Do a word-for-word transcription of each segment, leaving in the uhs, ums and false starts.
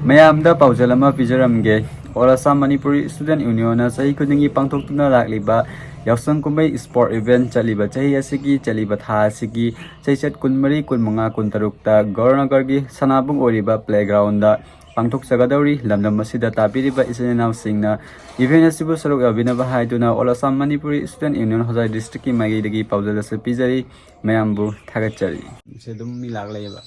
ꯃꯌꯥꯝꯗ ꯄꯥꯎꯖꯦꯜ ꯑꯃ ꯄꯤꯖꯔꯝꯒꯦ꯫ All Assam Manipuri Student Unionꯅ ꯆꯍꯤ ꯈꯨꯗꯤꯡꯒꯤ ꯄꯥꯡꯊꯣꯛꯇꯨꯅ ꯂꯥꯛꯂꯤꯕ ꯌꯥꯎꯁꯪ ꯀꯨꯝꯍꯩ sport event ꯆꯠꯂꯤꯕ ꯆꯍꯤ ꯑꯁꯤꯒꯤ, ꯆꯠꯂꯤꯕ ꯊꯥ ꯑꯁꯤꯒꯤ ꯆꯩꯆꯠ ꯀꯨꯟꯃꯔꯤ, ꯀꯨꯟꯃꯉꯥ, ꯀꯨꯟꯇꯔꯨꯛꯇ ꯒꯧꯔꯅꯒꯔꯒꯤ ꯁꯅꯥꯕꯨꯡ ꯑꯣꯏꯔꯤꯕ playgroundꯗ ꯄꯥꯡꯊꯣꯛꯆꯒꯗꯧꯔꯤ꯫ ꯂꯝꯗꯝ ꯑꯁꯤꯗ ꯇꯥꯕꯤꯔꯤꯕ ꯏꯆꯤꯟ ꯏꯅꯥꯎꯁꯤꯡꯅ event ꯑꯁꯤꯕꯨ ꯁꯔꯨꯛ ꯌꯥꯕꯤꯅꯕ ꯍꯥꯏꯗꯨꯅ All Assam Manipuri Student Union ꯍꯣꯖꯥꯏ districtꯀꯤ ꯃꯥꯏꯀꯩꯗꯒꯤ ꯄꯥꯎꯖꯦꯜ ꯑꯁꯤ ꯄꯤꯖꯔꯤ꯫ ꯃꯌꯥꯝꯕꯨ ꯊꯥꯒꯠꯆꯔꯤ꯫ ꯁꯦ ꯑꯗꯨꯝ ꯃꯤ ꯂꯥꯛ ꯂꯩꯌꯦꯕ꯫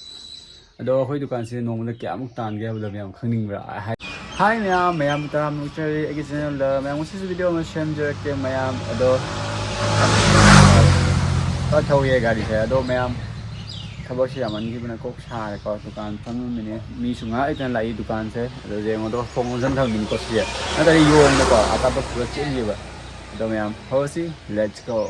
ꯑꯗꯣ ꯑꯩꯈꯣꯏ ꯗꯨꯀꯥꯟꯁꯦ ꯅꯣꯡꯃꯗ ꯀꯌꯥꯃꯨꯛ ꯇꯥꯟꯒꯦ ꯍꯥꯏꯕꯗꯣ ꯃꯌꯥꯝ ꯈꯪꯅꯤꯡꯕ꯭ꯔꯥ? ꯍꯥꯏ꯫ ꯍꯥꯏ ꯃꯌꯥꯝ, ꯃꯌꯥꯝ ꯇꯔꯥꯝꯅ ꯑꯣꯛꯆꯔꯤ ꯑꯩꯒꯤ channelꯗ꯫ ꯃꯌꯥꯝ ꯉꯁꯤꯁꯨ video ꯑꯃ ꯁꯦꯝꯖꯔꯛꯀꯦ ꯃꯌꯥꯝ꯫ ꯑꯗꯣ ꯈꯔ ꯊꯧꯔꯤꯌꯦ ꯒꯥꯔꯤꯁꯦ꯫ ꯑꯗꯣ ꯃꯌꯥꯝ ꯊꯕꯛꯁꯦ ꯌꯥꯝꯃꯟꯈꯤꯕꯅ ꯀꯣꯛ ꯁꯥꯔꯦꯀꯣ꯫ ꯗꯨꯀꯥꯟ ꯐꯝꯃꯝꯃꯤꯅꯦ꯫ ꯃꯤꯁꯨ ꯉꯥꯏꯍꯥꯛ ꯂꯩꯇꯅ ꯂꯥꯛꯏ ꯗꯨꯀꯥꯟꯁꯦ꯫ ꯑꯗꯣ ꯌꯦꯡꯉꯣꯗꯣ ꯊꯣꯡ ꯂꯣꯟꯁꯤꯟ ꯊꯝꯃꯤꯅꯤꯀꯣ ꯁꯤꯁꯦ꯫ ꯅꯠꯇ꯭ꯔꯗꯤ ꯌꯣꯡꯅꯀꯣ ꯑꯆꯥꯄꯣꯠ ꯄꯨꯔ ꯆꯦꯟꯈꯤꯕ꯫ ꯑꯗꯣ ꯃꯌꯥꯝ ꯍꯧꯔꯁꯤ꯫ Let's go꯫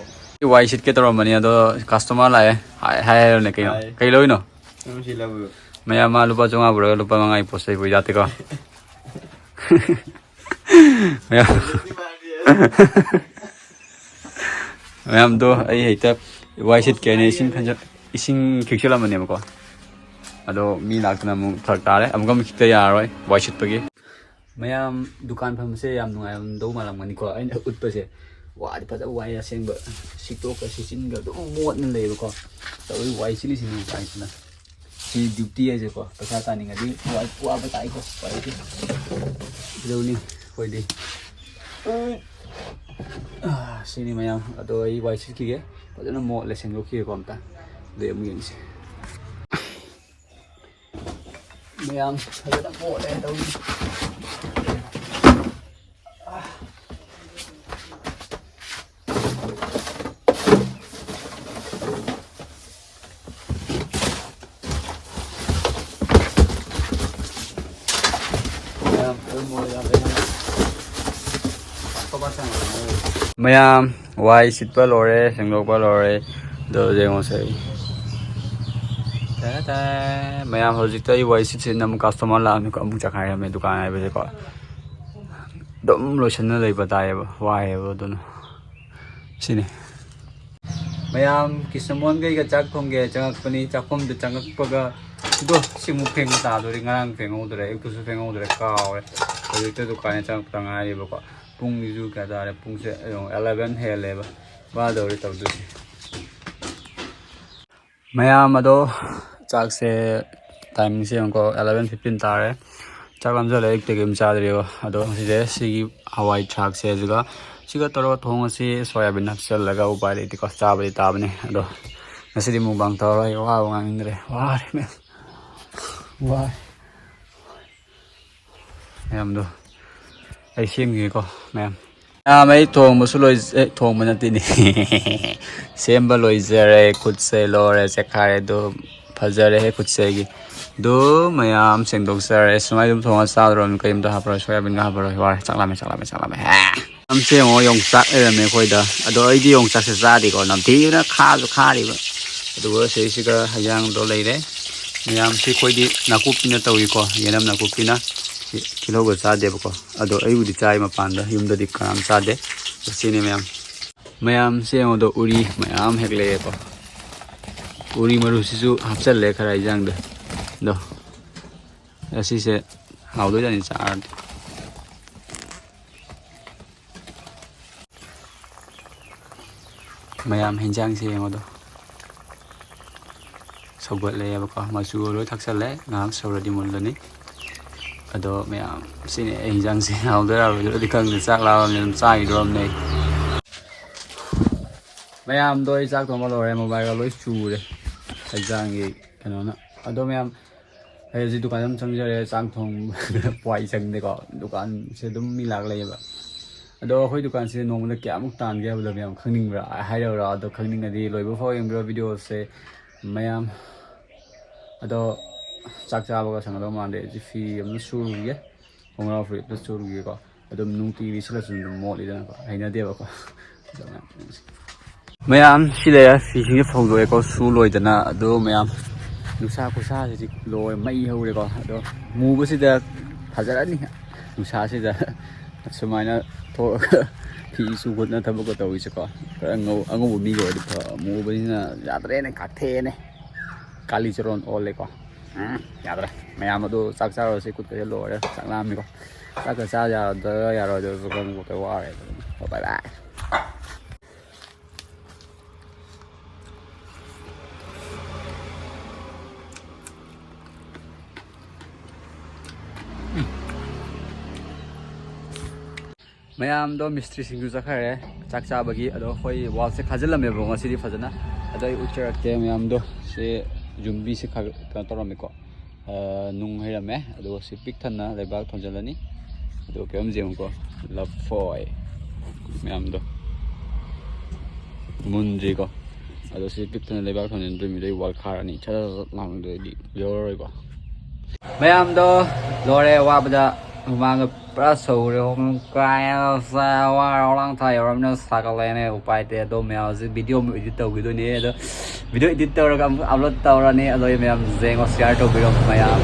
ꯋꯥꯏ ꯁꯤꯠꯀꯦ ꯇꯧꯔꯝꯕꯅꯤ ꯑꯗꯣ customer ꯂꯥꯛꯑꯦ꯫ ꯍꯥꯏ, ꯍꯥꯏ ꯍꯥꯏꯔꯣꯅꯦ ꯀꯩꯅꯣ? ꯍꯥꯏ꯫ ꯀꯩ ꯂꯧꯔꯤꯅꯣ? ꯅꯪ ꯁꯤ ꯂꯧꯕꯤꯌꯨ꯫ ꯃꯌꯥꯝ ꯃꯥ ꯂꯨꯄꯥ ꯆꯥꯝꯃꯉꯥ ꯄꯨꯔꯒ ꯂꯨꯄꯥ ꯃꯉꯥꯒꯤ ꯄꯣꯠ ꯆꯩ ꯄꯨ ꯌꯥꯗꯦꯀꯣ꯫ ꯃꯌꯥꯝ, ꯃꯌꯥꯝꯗꯣ ꯑꯩ ꯍꯦꯛꯇ ꯋꯥꯏ ꯁꯤꯠꯀꯦ ꯍꯥꯏꯅ ꯏꯁꯤꯡ ꯈꯟꯖ-, ꯏꯁꯤꯡ ꯈꯤꯛꯆꯜꯂꯝꯕꯅꯦꯕꯀꯣ꯫ ꯑꯗꯣ ꯃꯤ ꯂꯥꯛꯇꯅ ꯑꯃꯨꯛ ꯐꯔꯛ ꯇꯥꯔꯦ꯫ ꯑꯃꯨꯛꯀ ꯑꯃꯨꯛ ꯈꯤꯛꯇ ꯌꯥꯔꯔꯣꯏ ꯋꯥꯏ ꯁꯤꯠꯄꯒꯤ꯫ ꯃꯌꯥꯝ ꯗꯨꯀꯥꯟ ꯐꯝꯕꯁꯦ ꯌꯥꯝ ꯅꯨꯡꯉꯥꯏꯔꯝꯗꯧ ꯃꯥꯜꯂꯝꯒꯅꯤꯀꯣ, ꯑꯩꯅ ꯎꯠꯄꯁꯦ꯫ ꯋꯥꯗꯤ ꯐꯖ ꯋꯥꯏ ꯑꯁꯦꯡꯕ꯫ ꯁꯤꯠꯇꯣꯛꯀ ꯁꯤꯠꯆꯤꯟꯒ ꯑꯗꯨꯝ ꯃꯣꯠꯅ ꯂꯩꯕꯀꯣ꯫ ꯇꯧꯔꯤ ꯋꯥꯏ ꯁꯤꯠꯂꯤꯁꯤꯅꯤ ꯎꯄꯥꯏꯁꯤꯅ꯫ ꯁꯤ duty ꯍꯥꯏꯁꯦꯀꯣ, ꯄꯩꯁꯥ ꯇꯥꯅꯤꯡꯉꯗꯤ ꯋꯥꯏ-, ꯋꯥꯕ ꯇꯥꯏꯀꯣ, ꯎꯄꯥꯏ ꯂꯩꯇꯦ꯫ ꯀꯩꯗꯧꯅꯤ ꯑꯩꯈꯣꯏꯗꯤ꯫ ꯑꯥ, ꯁꯤꯅꯤ ꯃꯌꯥꯝ꯫ ꯑꯗꯣ ꯑꯩ ꯋꯥꯏ ꯁꯤꯠꯈꯤꯒꯦ꯫ ꯐꯖꯅ ꯃꯣꯠꯂꯦ, ꯁꯦꯡꯗꯣꯛꯈꯤꯒꯦꯀꯣ ꯑꯝꯇ꯫ ꯑꯗꯩ ꯑꯃꯨꯛ ꯌꯦꯡꯁꯤ꯫ ꯃꯌꯥꯝ ꯐꯖꯅ ꯃꯣꯠꯂꯦ ꯇꯧꯔꯤꯁꯦ꯫ ꯃꯌꯥꯝ ꯋꯥꯏ ꯁꯤꯠꯄ ꯂꯣꯏꯔꯦ, ꯁꯦꯡꯗꯣꯛꯄ ꯂꯣꯏꯔꯦ꯫ ꯑꯗꯣ ꯌꯦꯡꯉꯣꯁꯦ꯫ ꯇꯥ ꯇꯥ꯫ ꯃꯌꯥꯝ ꯍꯧꯖꯤꯛꯇ ꯑꯩ ꯋꯥꯏ ꯁꯤꯠ ꯁꯤꯠꯅ ꯑꯃꯨꯛ customer ꯂꯥꯛꯑꯝꯃꯤꯀꯣ, ꯑꯃꯨꯛ ꯆꯈꯥꯏꯔꯝꯃꯦ ꯗꯨꯀꯥꯟ ꯍꯥꯏꯕꯁꯦꯀꯣ꯫ ꯑꯗꯨꯝ ꯂꯣꯏꯁꯤꯟꯅ ꯂꯩꯕ ꯇꯥꯏꯌꯦꯕ, ꯋꯥꯏꯌꯦꯕ ꯑꯗꯨꯅ꯫ ꯁꯤꯅꯤ꯫ ꯃꯌꯥꯝ ꯀ꯭ꯔꯤꯁꯅꯃꯣꯍꯟꯒ ꯑꯩꯒ ꯆꯥꯛ ꯊꯣꯡꯒꯦ ꯆꯪꯉꯛꯄꯅꯤ꯫ ꯆꯥꯛꯈꯨꯝꯗ ꯆꯪꯉꯛꯄꯒ ꯑꯗꯣ ꯁꯤꯃꯨꯛ ꯐꯦꯡꯕ ꯇꯥꯗꯣꯔꯤ꯫ ꯉꯔꯥꯡ ꯐꯦꯡꯍꯧꯗ꯭ꯔꯦ, ꯑꯌꯨꯛꯇꯁꯨ ꯐꯦꯡꯍꯧꯗ꯭ꯔꯦ, ꯀꯥꯎꯔꯦ꯫ ꯍꯧꯖꯤꯛꯇ ꯗꯨꯀꯥꯟꯗ ꯆꯪꯉꯛꯇ ꯉꯥꯏꯔꯤꯕꯀꯣ꯫ ꯄꯨꯡꯁꯤꯁꯨ ꯀꯌꯥ ꯇꯥꯔꯦ? ꯄꯨꯡꯁꯦ ꯑꯦꯂꯚꯦꯟ ꯍꯦꯜꯂꯦꯕ꯫ ꯋꯥꯗꯧꯔꯤ ꯇꯧꯗꯣꯏꯁꯦ꯫ ꯃꯌꯥꯝ ꯑꯗꯣ, ꯆꯥꯛꯁꯦ, ꯇꯥꯏꯃꯤꯡꯁꯦ ꯌꯦꯡꯉꯨꯀꯣ, ꯑꯦꯂꯚꯦꯟ ꯐꯤꯐꯇꯤꯟ ꯇꯥꯔꯦ꯫ ꯆꯥꯛ ꯂꯥꯝꯖꯜꯂꯦ, ꯑꯌꯨꯛꯇꯒꯤ ꯑꯗꯨꯝ ꯆꯥꯗ꯭ꯔꯤꯕ꯫ ꯑꯗꯣ ꯉꯁꯤꯁꯦ ꯁꯤꯒꯤ ꯍꯋꯥꯏ ꯊ꯭ꯔꯥꯛꯁꯦ ꯑꯗꯨꯒ ꯁꯤꯒ ꯇꯧꯔꯒ ꯊꯣꯡꯉꯁꯤ꯫ ꯁꯣꯌꯥꯕꯤꯟ ꯍꯥꯞꯆꯜꯂꯒ ꯎꯄꯥꯏ ꯂꯩꯇꯦꯀꯣ, ꯆꯥꯕꯗꯤ ꯇꯥꯕꯅꯤ꯫ ꯑꯗꯣ ꯉꯁꯤꯗꯤ ꯃꯨꯛꯕꯥꯡ ꯇꯧꯔꯔꯣꯏ, ꯋꯥꯕ ꯉꯥꯡꯅꯤꯡꯗ꯭ꯔꯦ, ꯋꯥꯔꯦ ꯃꯌꯥꯝ, ꯋꯥꯔꯦ꯫ ꯃꯌꯥꯝꯗꯣ ꯑꯩ ꯁꯦꯝꯈꯤꯒꯦꯀꯣ ꯃꯌꯥꯝ꯫ ꯃꯌꯥꯝ, ꯑꯩ ꯊꯣꯡꯕꯁꯨ ꯂꯣꯏ-, ꯑꯦ, ꯊꯣꯡꯕ ꯅꯠꯇꯦꯅꯦ꯫ ꯁꯦꯝꯕ ꯂꯣꯏꯖꯔꯦ, ꯈꯨꯠꯁꯦ ꯂꯣꯏꯔꯦ, ꯆꯦꯛꯈꯥꯏꯔꯦ꯫ ꯑꯗꯨ ꯐꯖꯔꯦꯍꯦ ꯈꯨꯠꯁꯦ ꯑꯩꯒꯤ꯫ ꯑꯗꯨ ꯃꯌꯥꯝ ꯁꯦꯡꯗꯣꯛꯆꯔꯦ꯫ ꯁꯨꯃꯥꯏꯅ ꯑꯗꯨꯝ ꯊꯣꯡꯉ ꯆꯥꯗ꯭ꯔꯣꯕꯅꯤ, ꯀꯔꯤꯝꯇ ꯍꯥꯞꯄꯔꯣꯏ, ꯁꯣꯌꯥꯕꯤꯟꯒ ꯍꯥꯞꯄꯔꯣꯏ, ꯋꯥꯔꯦ꯫ ꯆꯥꯛ ꯂꯥꯝꯃꯦ, ꯆꯥꯛ ꯂꯥꯝꯃꯦ, ꯆꯥꯛ ꯂꯥꯝꯃꯦ꯫ ꯍꯦ! ꯌꯥꯝ ꯁꯦꯡꯉꯣ, ꯌꯣꯡꯆꯥꯛ ꯂꯩꯔꯝꯃꯦ ꯑꯩꯈꯣꯏꯗ꯫ ꯑꯗꯣ ꯑꯩꯗꯤ ꯌꯣꯡꯆꯥꯛꯁꯦ ꯆꯥꯗꯦꯀꯣ, ꯅꯝꯊꯤꯕꯅ ꯈꯥꯁꯨ ꯈꯥꯔꯤꯕ꯫ ꯑꯗꯨꯒ ꯁꯤꯁꯤꯒ ꯍꯩꯖꯥꯡꯗꯣ ꯂꯩꯔꯦ꯫ ꯃꯌꯥꯝꯁꯤ ꯑꯩꯈꯣꯏꯗꯤ ꯅꯥꯀꯨꯞꯄꯤꯅ ꯇꯧꯏꯀꯣ, ꯌꯦꯅꯝ ꯅꯥꯀꯨꯞꯄꯤꯅ꯫ ꯇꯤꯜꯍꯧꯒ ꯆꯥꯗꯦꯕꯀꯣ꯫ ꯑꯗꯣ ꯑꯩꯕꯨꯗꯤ ꯆꯥꯏ ꯃꯄꯥꯟꯗ, ꯌꯨꯝꯗꯗꯤ ꯀꯅꯥꯝ ꯆꯥꯗꯦ꯫ ꯁꯤꯅꯤ ꯃꯌꯥꯝ꯫ ꯃꯌꯥꯝꯁꯦ ꯌꯦꯡꯉꯣꯗꯣ, ꯎꯔꯤ ꯃꯌꯥꯝ ꯍꯦꯛꯂꯛꯑꯦꯀꯣ꯫ ꯎꯔꯤ ꯃꯔꯨꯁꯤꯁꯨ ꯍꯥꯞꯆꯜꯂꯦ ꯈꯔ ꯏꯟꯖꯥꯡꯗ꯫ ꯑꯗꯣ ꯑꯁꯤꯁꯦ ꯍꯥꯎꯗꯣꯏꯖꯥꯠꯅꯤ ꯆꯥꯔꯗꯤ꯫ ꯃꯌꯥꯝ ꯍꯤꯟꯖꯥꯡꯁꯦ ꯌꯦꯡꯉꯣꯗꯣ꯫ ꯁꯧꯒꯠꯂꯛꯑꯦꯕꯀꯣ, ꯃꯆꯨꯒ ꯂꯣꯏ ꯊꯥꯛꯆꯜꯂꯦ꯫ ꯉꯥꯏꯍꯥꯛ ꯁꯧꯔꯗꯤ ꯃꯨꯜꯂꯅꯤ꯫ ꯑꯗꯣ ꯃꯌꯥꯝ, ꯁꯤꯅꯤ ꯑꯩ ꯍꯤꯟꯖꯥꯡꯁꯦ꯫ ꯍꯥꯎꯗꯣꯏꯔꯥ ꯍꯥꯎꯔꯣꯏꯗꯣꯏꯔꯗꯤ ꯈꯪꯗꯦ, ꯆꯥꯛ ꯂꯥꯝꯃꯕꯅꯤꯅ ꯑꯗꯨꯝ ꯆꯥꯈꯤꯗ꯭ꯔꯣꯕꯅꯦ ꯑꯩ꯫ ꯃꯌꯥꯝꯗꯣ ꯑꯩ ꯆꯥꯛ ꯊꯣꯡꯕ ꯂꯣꯏꯔꯦ, ꯃꯣꯕꯥꯏꯜꯒ ꯂꯣꯏ ꯆꯨꯔꯦ ꯍꯤꯟꯖꯥꯡꯒꯤ ꯀꯩꯅꯣꯅ꯫ ꯑꯗꯣ ꯃꯌꯥꯝ, ꯑꯩ ꯍꯧꯖꯤꯛ ꯗꯨꯀꯥꯟꯗ ꯑꯗꯨꯝ ꯆꯪꯖꯔꯦ꯫ ꯆꯥꯛ ꯊꯣꯡꯕ ꯋꯥꯏ ꯆꯪꯗꯦꯀꯣ꯫ ꯗꯨꯀꯥꯟꯁꯦ ꯑꯗꯨꯝ ꯃꯤ ꯂꯥꯛ ꯂꯩꯌꯦꯕ꯫ ꯑꯗꯣ ꯑꯩꯈꯣꯏ ꯗꯨꯀꯥꯟꯁꯦ ꯅꯣꯡꯃꯗ ꯀꯌꯥꯃꯨꯛ ꯇꯥꯟꯒꯦ ꯍꯥꯏꯕꯗꯣ ꯃꯌꯥꯝ ꯈꯪꯅꯤꯡꯕ꯭ꯔꯥ? ꯍꯥꯏꯔꯛꯎꯔꯥ? ꯑꯗꯣ ꯈꯪꯅꯤꯡꯉꯗꯤ ꯂꯣꯏꯕ ꯐꯥꯎ ꯌꯦꯡꯕꯤꯔꯣ ꯚꯤꯗꯤꯑꯣꯁꯦ ꯃꯌꯥꯝ꯫ ꯑꯗꯣ ꯆꯥꯛ ꯆꯥꯕꯒ ꯁꯪꯒꯗꯧ ꯃꯥꯟꯗꯦ꯫ ꯍꯧꯖꯤꯛ ꯐꯤ ꯑꯃ ꯁꯨꯔꯨꯈꯤꯒꯦ, ꯈꯣꯡꯒ꯭ꯔꯥꯎ ꯐꯨꯔꯤꯠ ꯑꯝꯇ ꯁꯨꯔꯨꯈꯤꯒꯦꯀꯣ꯫ ꯑꯗꯨꯝ ꯅꯨꯡꯇꯤꯒꯤ ꯂꯤꯠꯁꯤꯜꯂꯁꯨ ꯑꯗꯨꯝ ꯃꯣꯠꯂꯤꯗꯅꯀꯣ, ꯍꯩꯅꯗꯦꯕꯀꯣ꯫ ꯑꯗꯣ ꯃꯌꯥꯝ, ꯃꯌꯥꯝ ꯁꯤ ꯂꯩꯔꯦ, ꯐꯤꯁꯤꯡꯁꯦ ꯐꯧꯗꯣꯛꯑꯦꯀꯣ, ꯁꯨ ꯂꯣꯏꯗꯅ꯫ ꯑꯗꯣ ꯃꯌꯥꯝ, ꯅꯨꯡꯁꯥ ꯈꯨꯁꯥꯁꯤꯗꯤ ꯂꯣꯏ, ꯃꯩ ꯍꯧꯔꯦꯀꯣ꯫ ꯑꯗꯣ ꯃꯨꯕꯁꯤꯗ ꯐꯖꯔꯅꯤ ꯅꯨꯡꯁꯥꯁꯤꯗ꯫ ꯁꯨꯃꯥꯏꯅ ꯊꯣꯛꯑꯒ ꯐꯤ ꯁꯨ ꯈꯣꯠꯇꯅ ꯊꯕꯛꯀ ꯇꯧꯔꯤꯁꯦꯀꯣ꯫ ꯈꯔ ꯉꯧ-, ꯑꯉꯧꯕ ꯃꯤꯒ ꯑꯣꯏꯔꯗꯤ ꯐꯕ, ꯃꯨꯕꯅꯤꯅ ꯌꯥꯗ꯭ꯔꯦꯅꯦ, ꯀꯥꯊꯦꯛꯑꯦꯅꯦ꯫ ꯀꯥꯂꯤ ꯆꯔꯣꯟ ꯑꯣꯜꯂꯦꯀꯣ꯫ ꯎꯝ, ꯌꯥꯗ꯭ꯔꯦ꯫ ꯃꯌꯥꯝ ꯑꯗꯨ ꯆꯥꯛ ꯆꯥꯔꯨꯔꯁꯤ, ꯀꯨꯠꯀꯁꯦ ꯂꯣꯏꯔꯦ, ꯆꯥꯛ ꯂꯥꯝꯃꯤꯀꯣ꯫ ꯆꯥꯛꯀ ꯆꯥ ꯌꯥꯗ꯭ꯔꯥ ꯌꯥꯔꯣꯏꯗ꯭ꯔꯁꯨ ꯈꯪꯗꯦ, ꯋꯥꯔꯦ꯫ ꯕꯥꯏ ꯕꯥꯏ꯫ ꯃꯌꯥꯝꯗꯣ ꯃꯤꯁꯇ꯭ꯔꯤꯁꯤꯡꯁꯨ ꯆꯠꯈ꯭ꯔꯦ ꯆꯥꯛ ꯆꯥꯕꯒꯤ꯫ ꯑꯗꯣ ꯑꯩꯈꯣꯏ ꯋꯥꯜꯁꯦ ꯈꯥꯖꯤꯜꯂꯝꯃꯦꯕ ꯉꯁꯤꯗꯤ ꯐꯖꯅ꯫ ꯑꯗꯣ ꯑꯩ ꯎꯠꯆꯔꯛꯀꯦ ꯃꯌꯥꯝꯗꯣ꯫ ꯁꯤ ꯌꯨꯝꯕꯤꯁꯦ ꯈꯔ ꯀꯩꯅꯣ ꯇꯧꯔꯝꯃꯦꯀꯣ, ꯑ, ꯅꯨꯡ ꯍꯩꯔꯝꯃꯦ꯫ ꯑꯗꯨꯒ ꯁꯤ ꯄꯤꯛ ꯊꯟꯅ ꯂꯩꯕꯥꯛ ꯊꯣꯟꯖꯤꯜꯂꯅꯤ꯫ ꯑꯗꯨꯒ ꯀꯩꯅꯣꯝ ꯌꯦꯡꯉꯨꯀꯣ, ꯂꯐꯣꯏ ꯃꯌꯥꯝꯗꯣ ꯃꯨꯟꯗ꯭ꯔꯤꯀꯣ꯫ ꯑꯗꯣ ꯁꯤ ꯄꯤꯛ ꯊꯟꯅ ꯂꯩꯕꯥꯛ ꯊꯣꯟꯖꯤꯟꯗꯣꯏ ꯃꯤꯗꯩ ꯋꯥꯜ ꯈꯥꯔꯅꯤ꯫ ꯁꯠ ꯁꯠ ꯁꯠ ꯂꯥꯎꯅꯗꯣꯏꯗꯤ ꯌꯧꯔꯔꯣꯏꯀꯣ꯫ ꯃꯌꯥꯝꯗꯣ ꯂꯣꯏꯔꯦ ꯋꯥꯕꯗ, ꯍꯨꯃꯥꯡꯒ ꯄꯨꯔꯥ ꯁꯧꯔꯦ꯫ ꯀꯥꯏꯅ ꯋꯥꯔ ꯂꯥꯡ ꯊꯥ ꯌꯧꯔꯕꯅꯤꯅ ꯁꯥꯒꯠꯂꯛꯑꯦꯅꯦ, ꯎꯄꯥꯏ ꯂꯩꯇꯦ꯫ ꯑꯗꯣ ꯃꯌꯥꯝ ꯍꯧꯖꯤꯛ ꯚꯤꯗꯤꯑꯣ ꯑꯃꯨꯛ ꯏꯗꯤꯠ ꯇꯧꯈꯤꯗꯣꯏꯅꯦ꯫ ꯑꯗꯣ ꯚꯤꯗꯤꯑꯣ ꯏꯗꯤꯠ ꯇꯧꯔꯒ ꯑꯃꯨꯛ ꯑꯞꯂꯣꯗ ꯇꯧꯔꯅꯤ꯫ ꯑꯗꯣ ꯃꯌꯥꯝ ꯌꯦꯡꯉꯣ, ꯁꯤꯌꯥꯔ ꯇꯧꯕꯤꯔꯣ ꯃꯌꯥꯝ꯫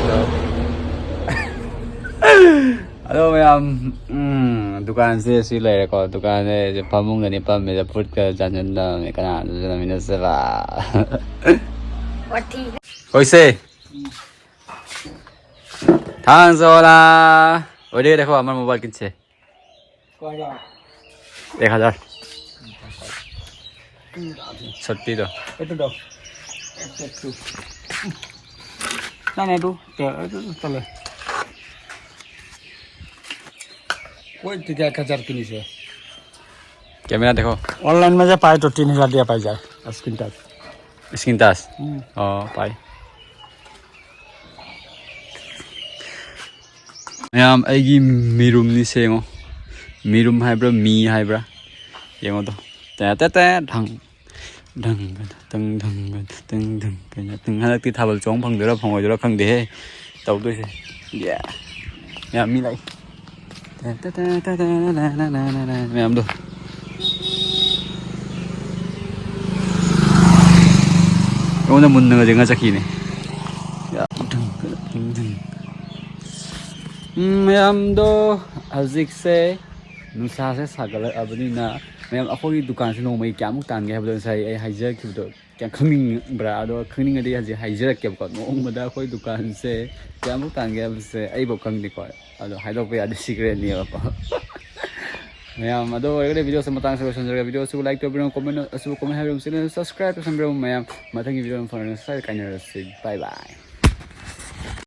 ꯑꯗꯣ ꯑꯗꯣ ꯃꯌꯥꯝ, ꯎꯝ, ꯗꯨꯀꯥꯟꯁꯦ ꯁꯤ ꯂꯩꯔꯦꯀꯣ꯫ ꯗꯨꯀꯥꯟꯁꯦ ꯐꯃꯨꯡꯗꯅꯤ ꯐꯝꯃꯤꯁꯦ, ꯐꯨꯠꯀ ꯆꯥꯁꯤꯟꯗꯕꯅꯤ, ꯀꯅꯥꯅꯁꯨ ꯂꯩꯃꯤꯟꯅꯁꯤꯔꯥ? ꯋꯥꯊꯤ꯫ ꯍꯣꯏꯁꯦ꯫ ꯊꯥꯡ ꯆꯣꯂꯥ꯫ ꯑꯣꯏꯔꯦ, ꯗꯦꯈꯣ, ꯑꯃꯔ ꯃꯣꯕꯥꯏꯜ ꯀꯤꯟꯁꯦ꯫ ꯀꯌꯥ? एक हजार। ꯁꯠꯇꯤꯗꯣ꯫ ꯑꯗꯨꯗꯣ꯫ ꯑꯗꯨꯗꯣ꯫ ꯅꯪ ꯑꯗꯨ, ꯑꯗꯨ ꯇꯜꯂꯦ꯫ कोई तो क्या एक हजार की नीचे। कैमरा देखो। ऑनलाइन में जो पाए तो तीन हजार दिया पाई जाए, screen touch. Screen touch? Hmm. ꯑꯣ, ꯄꯥꯏ꯫ ꯃꯌꯥꯝ, ꯑꯩꯒꯤ ꯃꯤꯔꯨꯝꯅꯤ ꯁꯦꯡꯉꯣ꯫ ꯃꯤꯔꯨꯝ ꯍꯥꯏꯕ꯭ꯔꯥ, ꯃꯤ ꯍꯥꯏꯕ꯭ꯔꯥ? ꯌꯦꯡꯉꯣꯗꯣ꯫ ꯇꯦ ꯇꯦ ꯇꯦ, ꯙꯪ꯫ ꯙꯪ, ꯙꯪ, ꯙꯪ, ꯙꯪ, ꯙꯪ, ꯙꯪ꯫ ꯍꯟꯗꯛꯇꯤ ꯊꯥꯕꯜ ꯆꯣꯡ ꯐꯪꯗꯣꯏꯔꯥ ꯐꯪꯉꯣꯏꯗꯣꯏꯔꯥ ꯈꯪꯗꯦꯍꯦ꯫ ꯇꯧꯗꯣꯏꯁꯦ꯫ ꯌꯥ꯫ ꯌꯥꯝ ꯃꯤ ꯂꯥꯛꯏ꯫ ꯇꯦ ꯇꯦ ꯇꯦ ꯇꯦ ꯇꯦ ꯂꯦ ꯂꯦ ꯂꯦ ꯂꯦ ꯂꯦ꯫ ꯃꯌꯥꯝꯗꯣ꯫ ꯑꯩꯉꯣꯟꯗ ꯃꯨꯟꯅꯒ ꯌꯦꯡꯉ ꯆꯠꯈꯤꯅꯦ꯫ ꯌꯥ꯫ ꯙꯪ, ꯙꯪ, ꯙꯪ꯫ ꯎꯝ, ꯃꯌꯥꯝꯗꯣ ꯍꯧꯖꯤꯛꯁꯦ ꯅꯨꯡꯁꯥꯁꯦ ꯁꯥꯒꯠꯂꯛꯑꯕꯅꯤꯅ ꯃꯌꯥꯝ, ꯑꯩꯈꯣꯏꯒꯤ ꯗꯨꯀꯥꯟꯁꯦ ꯅꯣꯡꯃꯒꯤ ꯀꯌꯥꯃꯨꯛ ꯇꯥꯟꯒꯦ ꯍꯥꯏꯕꯗꯣ ꯉꯁꯥꯏ ꯑꯩ ꯍꯥꯏꯖꯈꯤꯕꯗꯣ ꯀꯌꯥꯝ ꯈꯪꯅꯤꯡꯕ꯭ꯔꯥ? ꯑꯗꯣ ꯈꯪꯅꯤꯡꯉꯗꯤ ꯍꯧꯖꯤꯛ ꯍꯥꯏꯖꯔꯛꯀꯦꯕꯀꯣ꯫ ꯅꯣꯡꯃꯗ ꯑꯩꯈꯣꯏ ꯗꯨꯀꯥꯟꯁꯦ ꯀꯌꯥꯃꯨꯛ ꯇꯥꯟꯒꯦ ꯍꯥꯏꯕꯁꯦ ꯑꯩꯐꯥꯎ ꯈꯪꯗꯦꯀꯣ꯫ ꯑꯗꯣ ꯍꯥꯏꯗꯣꯛꯄ ꯌꯥꯗꯦ, ꯁꯤꯀ꯭ꯔꯦꯠꯅꯦꯕꯀꯣ꯫ ꯃꯌꯥꯝ, ꯑꯗꯣ ꯑꯣꯏꯔꯒꯗꯤ ꯚꯤꯗꯤꯑꯣꯁꯦ ꯃꯇꯥꯡꯁꯤꯗ ꯂꯣꯏꯁꯤꯟꯖꯔꯒꯦ꯫ ꯚꯤꯗꯤꯑꯣꯁꯤꯕꯨ ꯂꯥꯏꯛ ꯇꯧꯕꯤꯔꯝꯃꯨ, ꯀꯣꯃꯦꯟ ꯑꯁꯤꯕꯨ ꯀꯣꯃꯦꯟ ꯍꯥꯏꯕꯤꯔꯝꯃꯨ, ꯆꯦꯅꯦꯜ ꯁꯕꯁꯀ꯭ꯔꯥꯏꯕ ꯇꯧꯁꯟꯕꯤꯔꯝꯃꯨ ꯃꯌꯥꯝ꯫ ꯃꯊꯪꯒꯤ ꯚꯤꯗꯤꯑꯣ ꯐꯪꯉꯒ ꯁ꯭ꯋꯥꯏꯗ ꯀꯥꯏꯅꯔꯁꯤ꯫ ꯕꯥꯏ ꯕꯥꯏ꯫